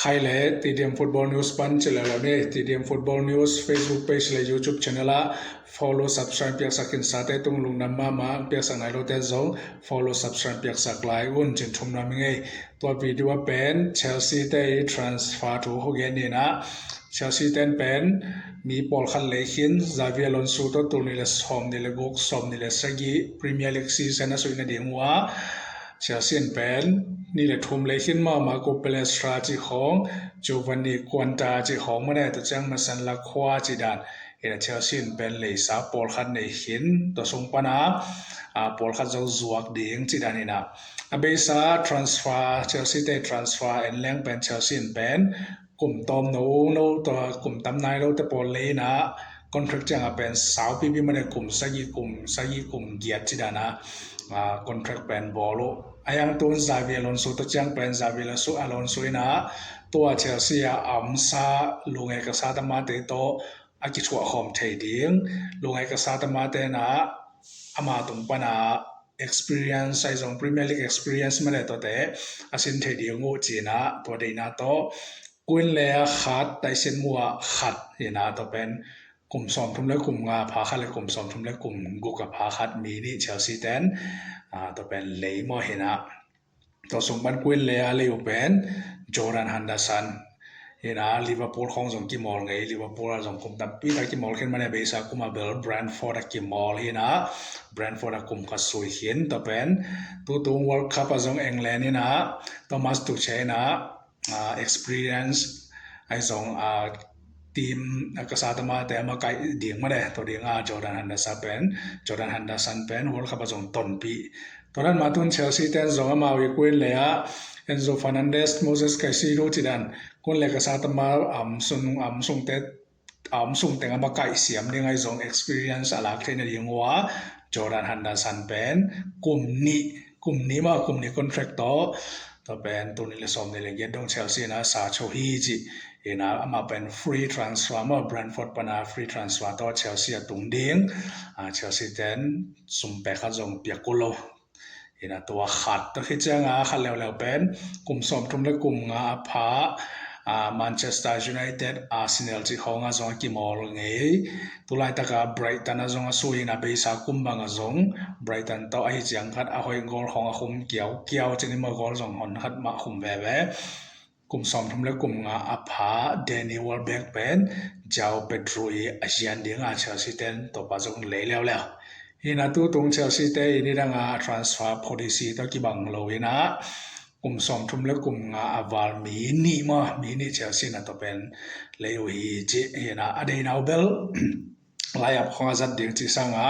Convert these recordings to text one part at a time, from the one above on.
ໃຄແລ TDM Football News ປັນເຈົ້າແລ້ວນີ້ TDM Football News Facebook Page ແລະ YouTube Channel ລະ Follow Subscribe ປຽກສັກກິນສາແຕ່ຕຸງລຸງນຳມາມາປຽກສັກນາຍໂລແຕ່ຈົງ Follow Subscribe ປຽກສັກລາຍອຸ່ນຈິນທຸມນຳເງຍ ຕົວປີດີວ່າເປັນ Chelsea ແຕ່ transfer ຖືກເຮັດນີ້ນະ Chelsea ແຕ່ເປັນມີປອລຄັດເລຄິນ Xabi Alonso ຕົວຕຸນນີ້ແຫຼະ ຊອມນີ້ແຫຼະ ກົກ ຊອມນີ້ແຫຼະ ສະກິ Premier League ຊີຊັນນະສຸຍນະດີງວ່າ Chelsea ແປນ ນີ້ແຫຼະ ທຸມເລຄິນມາ ມາໂກ ເປເລສຕຣາ ຈີຂອງ ໂຈວານນີ ກວນຕາ ຈີຂອງມາແດ່ ຕົວຈ້າງມາຊັນ ລາຄວາ ຈີດານ ເຮັດໃຫ້ Chelsea ແປນ ເລສາ ປອລຄັດເລຄິນ ຕົວສົ່ງປານາ ອາ ປອລຄັດເຈົ້າຈວກດີງ ຈີດານນີ້ນະ ອາເບຊາ transfer Chelsea ແຕ່ transfer ແອນແລງແປນ Chelsea ແປນ ກຸ່ມຕອມໂນໂນ ຕົວກຸ່ມຕຳນາຍໂລແຕ່ປອນເລນະ contract ຈ້າງອາແປນຊາວປີປີມາແດ່ ກຸ່ມສະກິ ກຸ່ມສະກິ ກຸ່ມກຽດຈີດານະ ອາ contract ແປນບອໂລ ອາຍັງຕູນ Xabi Alonso ຕົວຈ້າງແປນ Xabi Alonso ອາລອນໂຊນະ ຕົວ Chelsea ອຳຊາ ລຸງເອກະຊາຕະມາເຕໂຕ ອາກິທົວຄອມເທດີງ ລຸງເອກະຊາຕະມາເຕນະ ອາມາຕຸງປະນາ experience ໄຊຊົງ Premier League experience ມາແດ່ຕົວແຕ່ ອາຊິນເທດີງໂງຈີນະ ຕົວເດນາໂຕ ກຸນເລຄາດ ໄຕເຊນມົວຄາດ ເດນາໂຕເປັນ ກຸ່ມສອມທຸມ ແລະ ກຸ່ມງາພາຄາດ ແລະ ກຸ່ມສອມທຸມ ແລະ ກຸ່ມກຸກກະພາຄາດ ມີນິ Chelsea ແຕນ ອາ ໂຕເປັນ ເລມໍເຮນະ ຕໍ່ສົ່ງບັນກຸນເລອາເລວແປນ Jordan Henderson ເຮນາ Liverpool ຂອງຊົງກິມອລໄງ Liverpool ຊົງກຸມຕັບປີຕາກິມອລເຂັນມາໃນເບຊາກຸມາເບລ Brentford ກິມອລເຮນາ Brentford ກຸມກະຊຸຍເຂັນ ຕໍ່ແປນ ຕູຕຸງ World Cup ອາຊົງ England ເຮນາ Thomas Tuchel ເຮນາ ອາ experience ໄອສອງ ອາ ທີມ ອາ ກະຊາຕະມາແຕ່ມາໄກດີງມາແດ່ ຕົວດີງ ອາ Jordan Henderson ເປັນ Jordan Henderson ເປັນ World Cup ອາຊົງຕົ້ນປີ ຕອນນັ້ນມາຕຸນ Chelsea ແຕນ ສອງ ອາມາ ວິກຸນເລອາ Enzo Fernandez Moses Caicedo ຈີດານ ກຸນເລກະຊາຕະມາ ອຳຊຸງ ອຳຊຸງເຕັດ ອຳຊຸງແຕງ ອາມາໄກສຽມ ດີງ ໄອສອງ experience ອາລາກເທນດີງວ່າ Jordan Henderson ເປັນ ກຸ່ມນີ້ ກຸ່ມນີ້ມາ ກຸ່ມນີ້ contract ຕໍ່ ຕໍ່ເປັນ ໂຕນີ້ ແລະ ຊອມນີ້ ແລະ ເຢັດດົງ Chelsea ນະ Sacha Hagi ເອນາ ອາມາເປັນ free transfer ມາ Brentford ປະນາ free transfer ຕໍ່ Chelsea ອາຕຸງດີງ ອາ Chelsea ແຕນ ຊຸມແປກຄັດຊົງ ປຽກກຸໂລ ເອນາ ຕົວຄັດ ຕົວຄິດເຈງາ ຄັດແລ້ວແລ້ວເປັນ ກຸ່ມສອມທຸມ ແລະ ກຸ່ມງາອາພາ ອາ Manchester United Arsenal ຈີຂອງອາຊົງ ອາກິມອລເງ ຕຸລາຍຕາກາ Brighton ອາຊົງ ອາຊຸຍນາ ເບຊາກຸມບັງອາຊົງ Brighton ຕໍ່ ອາຮິຈຽງຄັດ ອາຮອຍ ໂກລຂອງອາຄຸມ ກຽວ ກຽວ ຈີນິເມີ ໂກລຊົງ ຮອນຄັດ ມາຄຸມ ແວແວ ກຸ່ມສອມທຸມ ແລະ ກຸ່ມງາອາພາ Danny Welbeck ເປັນ João Pedro ອາຊຽນດີງ ອາ Chelsea ແຕນ ຕົວປາຊົງເລແລ້ວແລ້ວ ເຮນາ ຕູຕຸງ Chelsea ແຕນ ອີນີ້ດັງ ອາ transfer policy ຕໍ່ກິບັງໂລ ເຮນາ ກຸ່ມສອມທຸມ ແລະ ກຸ່ມງາອາວາລ ມີນິມາ ມີນິ Chelsea ນະ ຕໍ່ເປັນ ເລໂອ ຮີຈິ ເຮນາ ອາເດນາວເບລ ລາຍອັບຂອງອາຈັດດິງຈີສັງອາ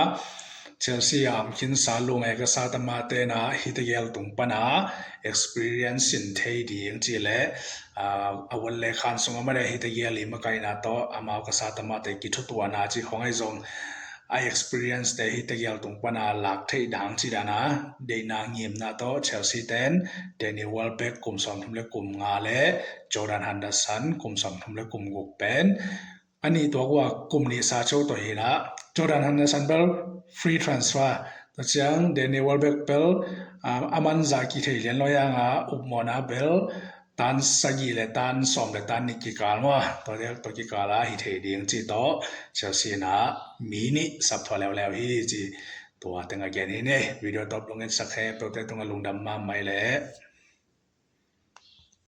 Chelsea ອາມຄິນສາ ລຸງເອກະຊາຕະມາເຕນາ Hidegel ຕຸງປະນາ experience ຊິນເທດີງຈີແລ ອາ ອາວັນເລຄານ ຊົງອາມາແດ Hidegel ລີມາໄກນາໂຕ ອາມາວກະຊາຕະມາເຕກິທຸຕົວນາຈີຂອງໄອຊົງ ອາ experience ເຕ Hidegel ຕຸງປະນາ ລາກເທດາງຈີດານາ ເດນາງຍິມນາໂຕ Chelsea ແຕນ Danny Welbeck ກຸ່ມສອມທຸມ ແລະ ກຸ່ມງາແລ Jordan Henderson ກຸ່ມສອມທຸມ ແລະ ກຸ່ມກຸກເປັນ ອານີ້ຕົວວ່າກຸ່ມນີ້ Sacha ຕົວເຮນາ Jordan Henderson ເບລ free transfer ຕົວຈຽງ Danny Welbeck ເບລ ອາ ອາມັນ ຈາກິເທລຽນ ລອຍອາງອາ ອຸບມໍນາ ເບລ ຕານ ສະກີ ແລະ ຕານ ຊອມ ແລະ ຕານ ນິກິກາລ ມາ ຕົວເດກ ຕົວກິກາລາ ຮິເທດີງຈີໂຕ Chelsea ນາ ມີນິ ສັບຖົວແລ້ວແລ້ວ ຮີຈີ ຕົວເຕັງອາແກນ ຮີເນ ວິດີໂອຕົບລົງ Subscribe ຕົວເຕັງຕຸງອາລຸງດຳມາໃໝ່ແລະ